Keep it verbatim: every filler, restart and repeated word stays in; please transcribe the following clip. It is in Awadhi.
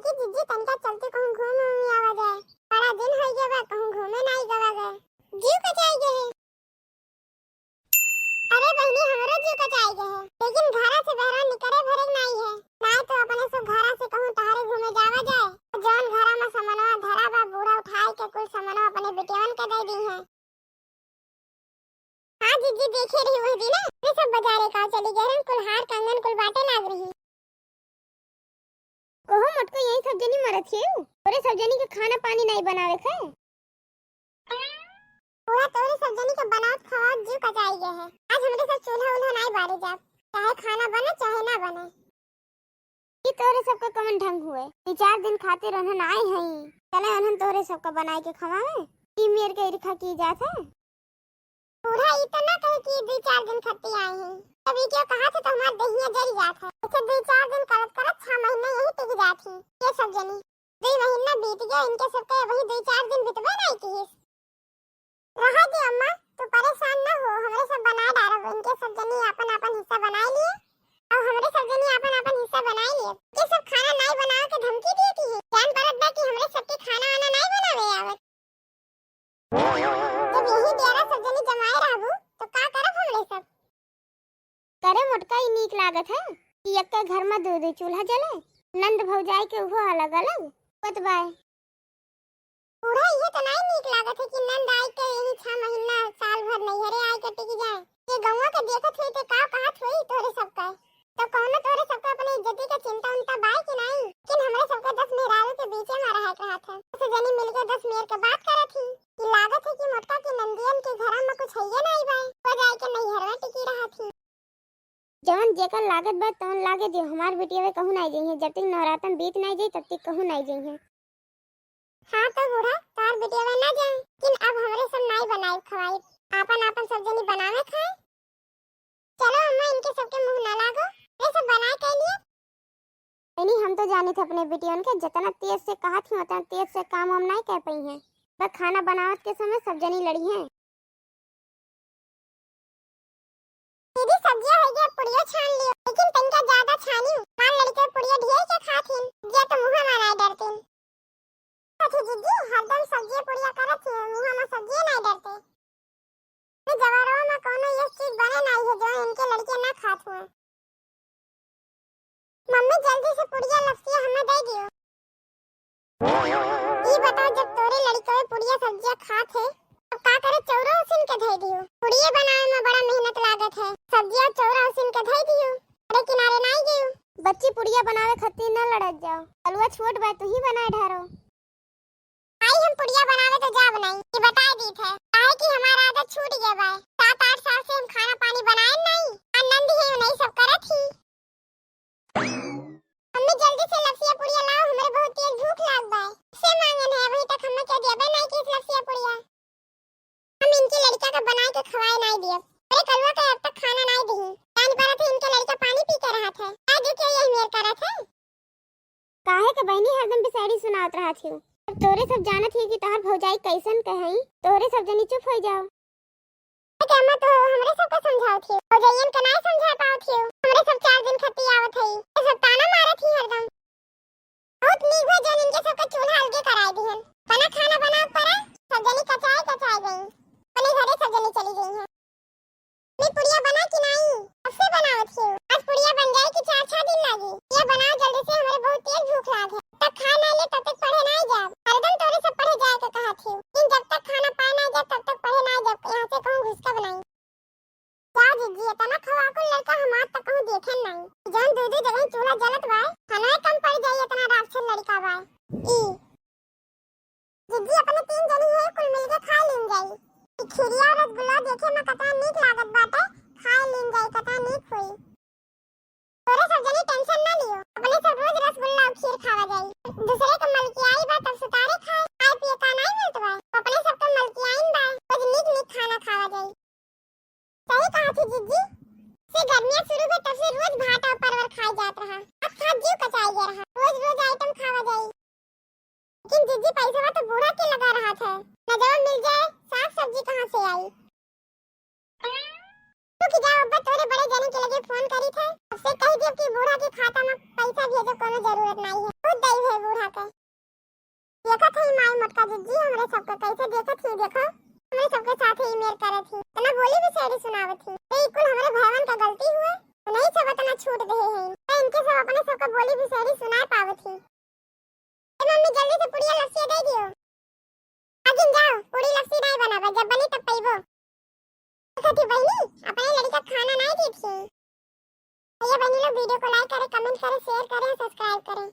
कि जिज्जी तनका चलती कहूँ घूम उम आवा जाए। बड़ा दिन होइ गवा, कहूँ घूमे नाई गवा गए। जीव कचाई गए है। अरे बहिनी, हमरो जीव कचाई गए है, लेकिन घरा से बहरा निकरे भरे नाई है। नाई तो अपने सब घरा से कहूँ टहरे घूमे जावा जाए। जौन घरा में समनवा धरा बा, बूढ़ा उठाई के कुल समनवा अपने बेटियन के दे दी है। हाँ जिज्जी, देखे रही वही दिन, ये सब बजारे का चली गए रहन, कुल हार कंगन कुल बाटे लाग रही। कहो मोटको, यही सब जनी मरत है, तोरे सब जनी के खाना पानी नाई बनावे खे। पूरा तोरे सब जनी के बनावत खवावत जीव कचाई गए है। आज हमरे सब चूल्हा उल्हा नाई बारे जाब, चाहे खाना बने चाहे ना बने। ई तोहरे सबके कवन ढंग हुए? दू चार दिन खातिर उन्हन आए हई, चले उन्हन तोहरे सबके बनाए के खवावे। ई मेर के ईर्खा की जात है। बूढ़ा ई तो ना कहे कि दू चार दिन खातिर आए हई। जब ई क्यों कहा थे तो हमार देहिया जरी जात है। अच्छा, दू चार दिन करत करत छह महीने यही टिक जात ही। ये सब जनी दू महीना बीत गया, इनके सबके वही दू चार दिन बितबे नहीं किहिस। रहा दे अम्मा, तू परेशान ना हो, हमरे सब बनाए डारब। इनके सब जनी आपन आपन हिस्सा बनाए लिए, और हमरे सब जनी आपन आपन हिस्सा बनाए लिए। ये सब खाना नाई बनावे के धमकी दिए की है। जान परत बा कि हमरे सबके खाना वाना नाई बनावे आवत। जब यही डेरा सब जनी जमाए रहबू, तो का करब हमरे सब? करे मोटका, ई नीक लागत है कि एक्के घर में दो दो चूल्हा जले, नंद भौजाई के उहो अलग अलग। बतबाए। बूढ़ा, इहे तो नाई नीक लागत है कि नंद आई के यही छह महीना, साल भर नैहरे आई के टिक जाए। ये गौवा के देखत हुई तो का कहत हुई तोहरे सबका? तो कौनो तोहरे सबका अपने इज्जती के चिंता उंता बाय कि नाई? लेकिन हमरे सबका दस मेहरारू के बीचे में रहे के रहत है। दस जनी मिलके दस मेर के बात करत ही कि लागत है कि मोटका के नंदियन के घरा में कुछ हइये नाई बाय। वो जाए के नैहरवा टिकी रहत ही। जवन जेकर लागत बा तवन लागे दियो, हमार बिटिया वे कहूँ नाई जइहे। जब तक नवरातन बीत नाई जाई तब तक कहूँ नाई जइहे। हाँ तो बूढ़ा, तोहार बिटिया वे ना जाए, लेकिन अब हमरे सब नाई बनाई खवाई, आपन आपन सब जनी बनावे खाए। चलो अम्मा, इनके सबके मुंह ना लागो, ये सब बनाए के लिए। नहीं, हम तो जानी थे अपने बिटियन के, जितना तेज से कहा थी उतना तेज से काम हम नाई कर पाई हैं। बस खाना बनावत के समय सब जनी लड़ी हैं। दीदी, सब्जिया हो गया, पुड़ियो छान लियो, लेकिन तनिका ज्यादा छानी, मार लड़के पुड़िया ढेर के खाथिन, सब्जिया तो मुँह में ना डरतिन। कथी दीदी, हरदम सब्जिया पुड़िया करत ही, मुँह में सब्जिया ना डरते। ये जवारवा में कोनो ये चीज बने नाई है जो इनके लड़के ना खात हुए। मम्मी, जल्दी से पुड़िया लपसिया हमें दे दियो। ई बताओ, जब तोरे लड़कवे पुड़िया सब्जिया खात है, तब का करे चौरा उसिन के धे दियो? पुड़िया बनावे में बड़ा मेहनत लागत है, सब्जिया चौरा उसिन के धे दियो, अरे किनारे नाई गयो। बच्ची, पुड़िया बनावे खातिर न लड़त जाओ, अलुआ छोट बा, तू ही बनाए ढारो। आई हम पुड़िया बनावे तो जाब नाई, ई बताए दीत है, काहे कि हमार आदत छूट गया बा। सात आठ साल से हम खाना पानी बनाए नाई, आनंद ही नहीं सब करत ही। मम्मी, जल्दी से लपसिया पुड़िया लाओ, हमरे बहुत तेज भूख लाग बा। से मांगन है, अभी तक हमें क्या देबे नाई की लपसिया पुड़िया। हम इनके लड़का का बनाए के खवाए नाई दियब। अरे कलुआ का अब तक खाना नाई दिही। जान परत है इनके लड़का पानी पी के रहत है। आज देखिए यही मेर करत है। काहे के बहिनी हरदम बिसाड़ी सुनावत रहत हियो? अब तोरे सब जानत ही कि तोहर भौजाई कैसन के हई, तोरे सब जनी चुप हो जाओ। अरे अम्मा, तो हमरे सबके समझावत हियो, भौजाइयन के नाई समझा पावत हियो। हमरे सब चार दिन खत्ती आवत हई, ये सब ताना मारत ही हरदम। बहुत नीक भा जौन इनके सबके चूल्हा अलगे कराए दिहन। बना खाना बनावत परा, सब जनी कचाए कचाए गई। अपने घरे सब जनी चली गई हैं। मैं पुड़िया बना कि नाई? अब से बनावत हियो। आज पुड़िया बन जाए कि चार छह दिन लागी। ये बनाओ जल्दी से, हमरे बहुत तेज भूख लाग है। तब तक खा ना ले, तब तक पढ़े ना जाब। हरदम तोरे सब पढ़े जाए के कहत हियो। लेकिन जब तक खाना पाए ना जाब, तब तक पढ़े ना जाब। यहाँ से कहूँ घुस के बनाई। जा जिज्जी, इतना खवाकुल लड़का हम आज तक कहूँ देखे नाई। जौन दू दू जगह चूल्हा जलत बा, खाना कम पड़ जाई, इतना राक्षस लड़का बा। ई जिज्जी, अपने तीन जनी है, कुल मिलके खा लीन जाई। ई खीरिया और रसगुल्ला देखे में कतना नीक लागत बाटे, खा लीन जाई, कतना नीक होई। तोरे सब जनी tension ना लियो, अपने सब रोज रसगुल्ला और खीर खावा जाई। दूसरे के मलकियाई बा तब सुतारे खाए, खाए पिए का नाई मिलत बा। अपने सब के मलकियाइन बा, रोज नीक नीक खाना खावा जाई। सही कहा थी जिज्जी, से गर्मियाँ शुरू भे तब से रोज भात और परवर खाए जात रहा। अब खा जीव कचाई गया रहा, रोज रोज item खावा जाई। लेकिन जिज्जी, पैसा तो बूढ़ा के लगा रहा था, न जब मिल जाए साग सब्जी कहाँ से आई? तू की जाओ, अब्बा तोरे बड़े जने के लगे फोन करी थे, अब से कह दियो कि बूढ़ा के खाता में पैसा भेजो, कोनो जरूरत नहीं है, खुद दई है बूढ़ा। मोटका जिज्जी हमरे सबके कैसे देखत ही, देखो, हमरे सबके साथ ही मेर करत ही, इतना बोली बिसेड़ी सुनावत ही। ए, ई कुल हमरे भयवन का गलती हुए, उन्हीं सब इतना छूट देहे हैं, तो इनके सब अपने सबका बोली बिसेड़ी सुनाए पावत ही। ए मम्मी, जल्दी से पुड़िया लस्सी दे दियो। अजिन जाओ, पूड़ी लस्सी नहीं बनावे, जब बनी तब पीबो। देखा थी बहनी, अपने लड़का खाना नहीं दी थी। भैया बहनी लोग वीडियो को like करें, कमेंट करें, शेयर करें, सब्सक्राइब करें।